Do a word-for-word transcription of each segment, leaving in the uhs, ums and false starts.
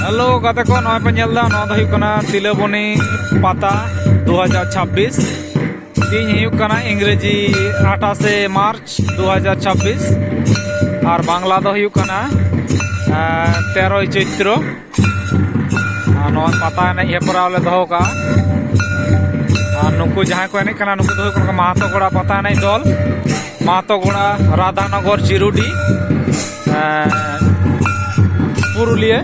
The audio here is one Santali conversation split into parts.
ᱦᱮᱞᱳ ᱜᱟᱛᱮ ᱠᱚ, ᱱᱚᱜᱼᱚᱭ ᱯᱮ ᱧᱮᱞ ᱮᱫᱟ, ᱱᱚᱣᱟ ᱫᱚ ᱦᱩᱭᱩᱜ ᱠᱟᱱᱟ ᱛᱤᱞᱟᱹᱵᱚᱱᱤ ᱯᱟᱛᱟ ᱫᱩ ᱦᱟᱡᱟᱨ ᱪᱷᱟᱵᱵᱤᱥ᱾ ᱛᱮᱦᱮᱧ ᱦᱩᱭᱩᱜ ᱠᱟᱱᱟ ᱤᱝᱨᱮᱡᱤ ᱟᱴᱷᱟᱥᱮ ᱢᱟᱨᱪ ᱫᱩ ᱦᱟᱡᱟᱨ ᱪᱷᱟᱵᱵᱤᱥ, ᱟᱨ ᱵᱟᱝᱞᱟ ᱫᱚ ᱦᱩᱭᱩᱜ ᱠᱟᱱᱟ, ᱟᱸ, ᱛᱮᱨᱚᱭ ᱪᱳᱭᱛᱨᱚ᱾ ᱟᱨ ᱱᱚᱣᱟ ᱯᱟᱛᱟ ᱮᱱᱮᱡ ᱦᱮᱯᱨᱟᱣ ᱞᱮ ᱫᱚᱦᱚ ᱠᱟᱜᱼᱟ᱾ ᱟᱨ ᱱᱩᱠᱩ ᱡᱟᱦᱟᱸᱭ ᱠᱚ ᱮᱱᱮᱡ ᱠᱟᱱᱟ, ᱱᱩᱠᱩ ᱫᱚ ᱦᱩᱭᱩᱜ ᱠᱟᱱᱟ ᱢᱟᱦᱟᱛᱚ ᱜᱚᱲᱟ ᱯᱟᱛᱟ ᱮᱱᱮᱡ ᱫᱚᱞ, ᱢᱟᱦᱟᱛᱚ ᱜᱚᱲᱟ, ᱨᱟᱫᱷᱟᱱᱚᱜᱚᱨ, ᱪᱤᱨᱩᱰᱤ, ᱮᱸ, ᱯᱩᱨᱩᱞᱤᱭᱟᱹ᱾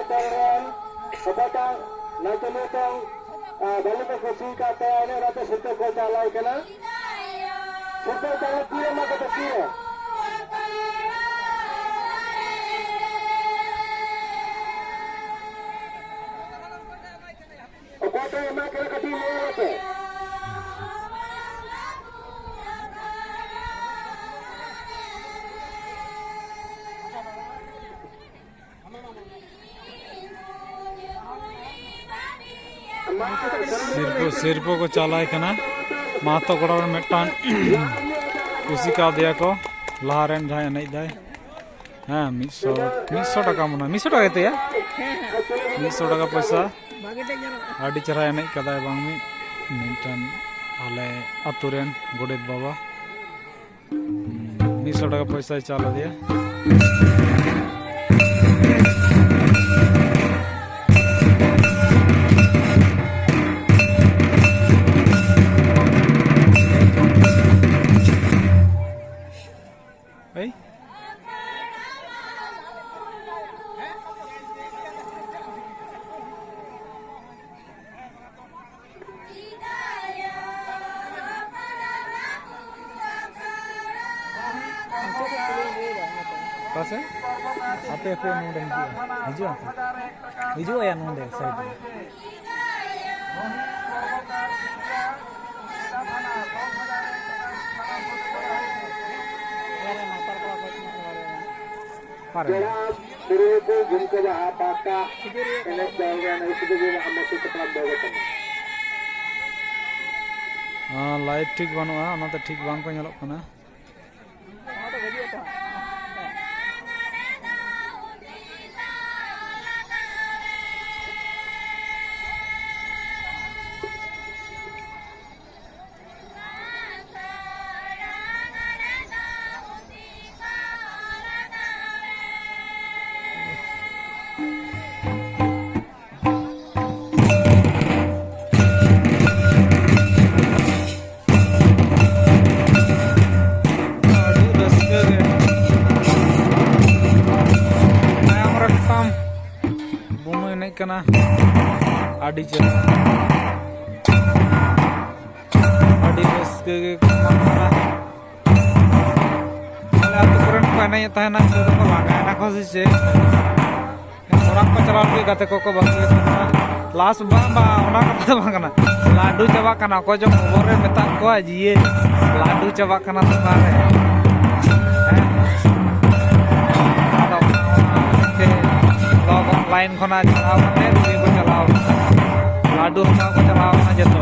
ᱨᱮᱱ ᱚᱠᱚᱭᱴᱟᱜ ᱱᱟᱭᱠᱮ ᱱᱤᱛᱚᱝ, ᱟ, ᱵᱷᱟᱞᱮ ᱠᱚ ᱠᱩᱥᱤ ᱟᱠᱟᱫ ᱛᱟᱭᱟ, ᱚᱱᱮ ᱚᱱᱟᱛᱮ ᱥᱤᱨᱯᱟᱹ ᱠᱚ ᱪᱟᱞᱟᱭ ᱠᱟᱱᱟ᱾ ᱥᱤᱨᱯᱟᱹ ᱪᱟᱞᱟᱭ ᱛᱤᱨᱮ ᱮᱢᱟ ᱠᱚᱫᱚ ᱛᱤᱨᱮ? ᱚᱠᱚᱭ ᱠᱚ ᱮᱢᱟ ᱠᱟᱱᱟ ᱠᱟᱹᱴᱤᱡ ᱞᱟᱹᱭ ᱟᱞᱮ ᱯᱮ᱾ ᱥᱤᱨᱯᱟᱹ ᱥᱤᱨᱯᱟᱹ ᱠᱚ ᱪᱟᱞᱟᱭ ᱠᱟᱱᱟ᱾ ᱢᱟᱦᱟᱛᱚ ᱠᱚᱲᱟ ᱨᱮᱱ ᱢᱤᱫᱴᱟᱝ ᱠᱩᱥᱤ ᱠᱟᱣᱫᱮᱭᱟ ᱠᱚ, ᱞᱟᱦᱟ ᱨᱮᱱ ᱡᱟᱦᱟᱸᱭ ᱮᱱᱮᱡ ᱫᱟᱭ᱾ ᱦᱮᱸ, ᱢᱤᱫ ᱥᱚ ᱢᱤᱫ ᱥᱚ ᱴᱟᱠᱟ ᱢᱚᱱᱮ ᱦᱚᱭ, ᱢᱤᱫ ᱥᱚ ᱴᱟᱠᱟ ᱜᱮ ᱛᱟᱭᱟ᱾ ᱢᱤᱫ ᱥᱚ ᱴᱟᱠᱟ ᱯᱚᱭᱥᱟ᱾ ᱟᱹᱰᱤ ᱪᱮᱦᱨᱟ ᱮᱱᱮᱡ ᱠᱟᱫᱟᱭ ᱵᱟᱝ ᱢᱤᱫ, ᱢᱤᱫᱴᱟᱝ ᱟᱞᱮ ᱟᱛᱳ ᱨᱮᱱ ᱜᱚᱰᱮᱛ ᱵᱟᱵᱟ᱾ ᱢᱤᱫ ᱥᱚ ᱴᱟᱠᱟ ᱯᱚᱭᱥᱟᱭ ᱪᱟᱞ ᱟᱫᱮᱭᱟ᱾ ᱮᱭ᱾ ᱚᱠᱟ ᱥᱮᱫ? ᱟᱯᱮ, ᱟᱯᱮ ᱱᱚᱰᱮ ᱦᱤᱡᱩᱜᱼᱟ᱾ ᱦᱤᱡᱩᱜᱼᱟ ᱯᱮ᱾ ᱦᱤᱡᱩᱜ ᱟᱭᱟ ᱱᱚᱰᱮ ᱥᱟᱭᱤᱰ ᱨᱮ᱾ ᱚᱠᱟᱨᱮ? ᱯᱩᱨᱟᱹ ᱠᱚ ᱡᱷᱩᱢᱠᱟᱹ ᱵᱟᱦᱟ ᱯᱟᱦᱴᱟ ᱮᱱᱮᱡ ᱫᱚᱞ ᱨᱮᱱ ᱩᱱᱠᱩ ᱫᱚ ᱡᱮᱢᱚᱱ ᱟᱢ ᱢᱟᱹᱥᱤ ᱥᱟᱯᱲᱟᱢ ᱫᱚᱞ ᱠᱟᱱᱟ᱾ ᱞᱟᱭᱤᱴ ᱴᱷᱤᱠ ᱵᱟᱹᱱᱩᱜᱼᱟ, ᱚᱱᱟᱛᱮ ᱴᱷᱤᱠ ᱵᱟᱝ ᱠᱚ ᱧᱮᱞᱚᱜ ᱠᱟᱱᱟ᱾ ᱟᱹᱰᱤ ᱨᱟᱹᱥᱠᱟᱹ ᱜᱮ᱾ ᱮᱱᱮᱡ ᱠᱟᱱᱟ᱾ ᱟᱹᱰᱤ ᱪᱮᱦᱨᱟ, ᱟᱹᱰᱤ ᱨᱟᱹᱥᱠᱟᱹ ᱜᱮ ᱠᱚ ᱮᱢᱟᱜ ᱠᱟᱱᱟ᱾ ᱟᱞᱮ ᱟᱹᱛᱩ ᱠᱚᱨᱮᱱ ᱠᱚ ᱮᱱᱮᱡ ᱮᱫ ᱛᱟᱦᱮᱱᱟ, ᱱᱤᱛᱚᱜ ᱫᱚᱠᱚ ᱞᱟᱸᱜᱟᱭᱮᱱᱟ ᱠᱚ ᱥᱮ ᱪᱮᱫ? ᱚᱲᱟᱜ ᱠᱚ ᱪᱟᱞᱟᱣ ᱞᱟᱹᱜᱤᱫ ᱜᱟᱛᱮ ᱠᱚᱠᱚ ᱵᱟᱹᱜᱤᱭᱟᱠᱚ ᱠᱟᱱᱟ᱾ ᱞᱟᱥ ᱵᱟᱝ, ᱵᱟᱝ, ᱚᱱᱟ ᱠᱟᱛᱷᱟ ᱫᱚ ᱵᱟᱝ ᱠᱟᱱᱟ᱾ ᱞᱟᱹᱰᱩ ᱪᱟᱵᱟᱜ ᱠᱟᱱᱟ, ᱚᱠᱚᱭ ᱪᱚ ᱠᱷᱚᱵᱚᱨ ᱨᱮ ᱢᱮᱛᱟᱜ ᱠᱚᱣᱟ ᱡᱮ ᱤᱭᱟᱹ ᱞᱟᱹᱰᱩ ᱪᱟᱵᱟᱜ ᱠᱟᱱᱟ ᱫᱚᱠᱟᱱ ᱨᱮ᱾ ᱦᱮᱸ? ᱟᱫᱚ ᱚᱱᱟ, ᱚᱱᱟ ᱦᱚᱛᱮᱡ ᱛᱮ ᱞᱚᱜ ᱚᱱᱞᱟᱭᱤᱱ ᱠᱷᱚᱱᱟᱜ ᱪᱷᱟᱲᱟᱣ ᱠᱟᱛᱮ ᱤᱭᱟᱹ ᱠᱚ ᱪᱟᱞᱟᱣ ᱠᱟᱱᱟ, ᱞᱟᱹᱰᱩ ᱦᱟᱛᱟᱣ ᱠᱚ ᱪᱟᱞᱟᱣ ᱠᱟᱱᱟ ᱡᱚᱛᱚ᱾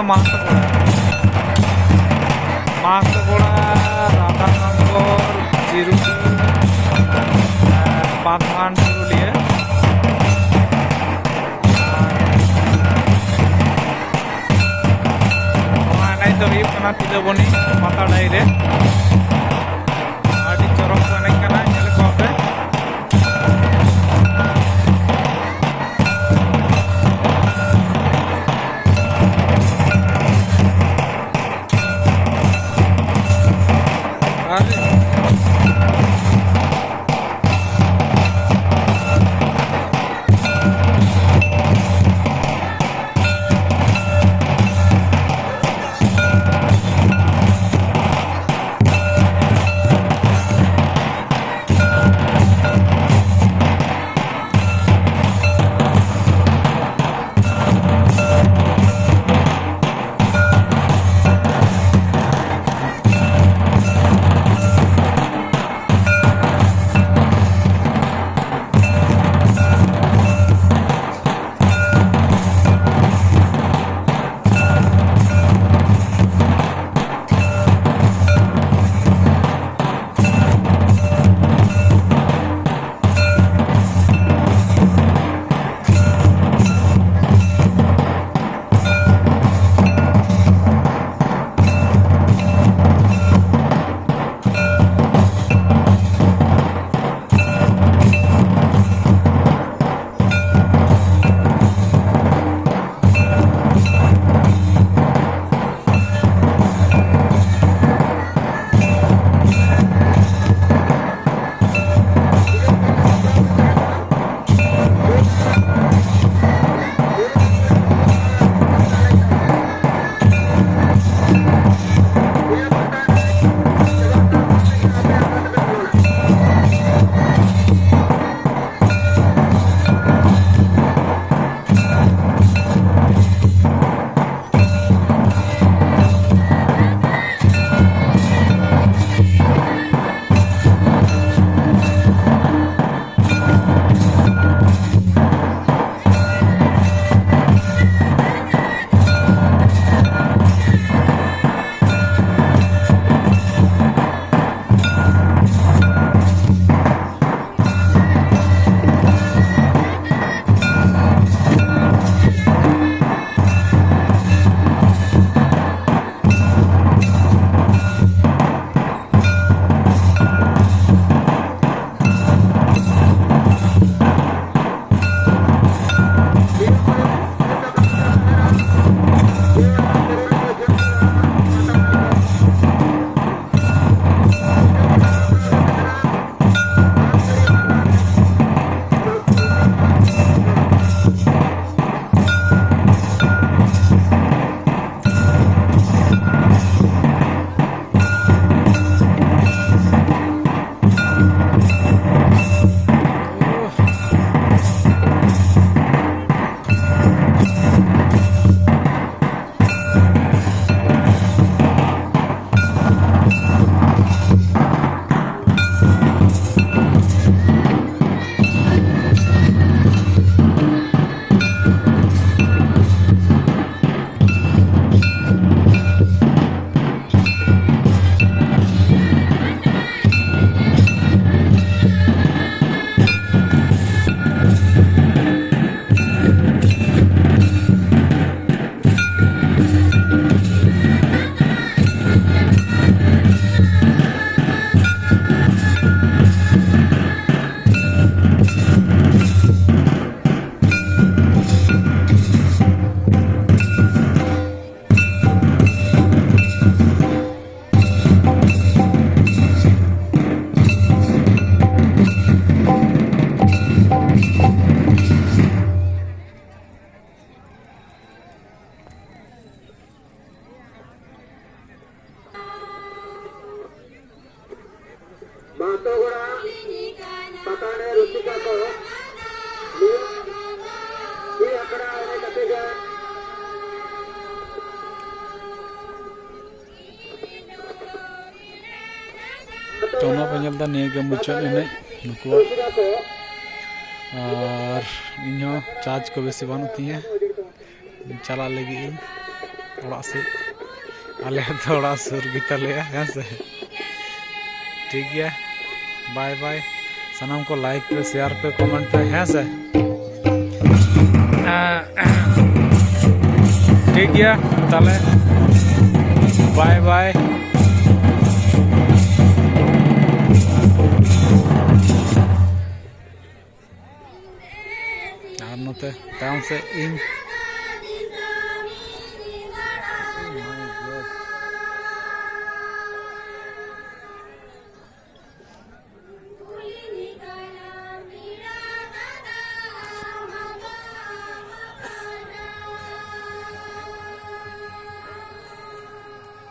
ᱢᱟᱦᱟᱛᱚ ᱜᱚᱲᱟ, ᱢᱟᱦᱟᱛᱚ ᱜᱚᱲᱟ, ᱨᱟᱫᱷᱟᱱᱚᱜᱚᱨ, ᱡᱤᱨᱩᱰᱤ, ᱵᱟᱸᱫᱷᱣᱟᱱ, ᱯᱩᱨᱩᱞᱤᱭᱟᱹ᱾ ᱟᱨ ᱱᱚᱣᱟ ᱮᱱᱮᱡ ᱫᱚ ᱦᱩᱭᱩᱜ ᱠᱟᱱᱟ ᱛᱤᱞᱟᱹᱵᱚᱱᱤ ᱯᱟᱛᱟ ᱰᱟᱹᱦᱤ ᱨᱮ᱾ ᱟᱹᱰᱤ ᱪᱚᱨᱚᱠ ᱠᱚ ᱮᱱᱮᱡ ᱠᱟᱱᱟ, ᱧᱮᱞ ᱠᱚᱣᱟ ᱯᱮ᱾ ᱵᱟᱛᱚᱜᱚᱲᱟ ᱯᱟᱛᱟ ᱨᱮ ᱨᱩᱥᱤᱠᱟ ᱠᱚ ᱢᱤᱫ ᱟᱠᱷᱲᱟ ᱮᱱᱮᱡ ᱠᱟᱛᱮ ᱜᱮ ᱛᱚ ᱚᱱᱟ ᱯᱮ ᱧᱮᱞ ᱮᱫᱟ, ᱱᱤᱭᱟᱹ ᱜᱮ ᱢᱩᱪᱟᱹᱫ ᱮᱱᱮᱡ ᱱᱩᱠᱩᱣᱟᱜ᱾ ᱟᱨ ᱤᱧᱦᱚᱸ ᱪᱟᱨᱡᱽ ᱠᱚ ᱵᱮᱥᱤ ᱵᱟᱹᱱᱩᱜ ᱛᱤᱧᱟᱹ, ᱪᱟᱞᱟᱜ ᱞᱟᱹᱜᱤᱫ ᱤᱧ ᱚᱲᱟᱜ ᱥᱮᱫ᱾ ᱟᱞᱮ ᱫᱚ ᱚᱲᱟᱜ ᱥᱩᱨ ᱜᱮᱛᱟᱞᱮᱭᱟ, ᱦᱮᱸ ᱥᱮ᱾ ᱴᱷᱤᱠ ᱜᱮᱭᱟ, ᱵᱟᱭ ᱵᱟᱭ᱾ ᱥᱟᱱᱟᱢ ᱠᱚ ᱞᱟᱭᱤᱠ ᱯᱮ, ᱥᱮᱭᱟᱨ ᱯᱮ, ᱠᱚᱢᱮᱱᱴ ᱯᱮ, ᱦᱮᱸ ᱥᱮ᱾ ᱴᱷᱤᱠ ᱜᱮᱭᱟ ᱛᱟᱦᱞᱮ, ᱵᱟᱭ ᱵᱟᱭ᱾ ᱟᱨ ᱱᱚᱛᱮ ᱛᱟᱭᱚᱢ ᱥᱮᱫ ᱤᱧ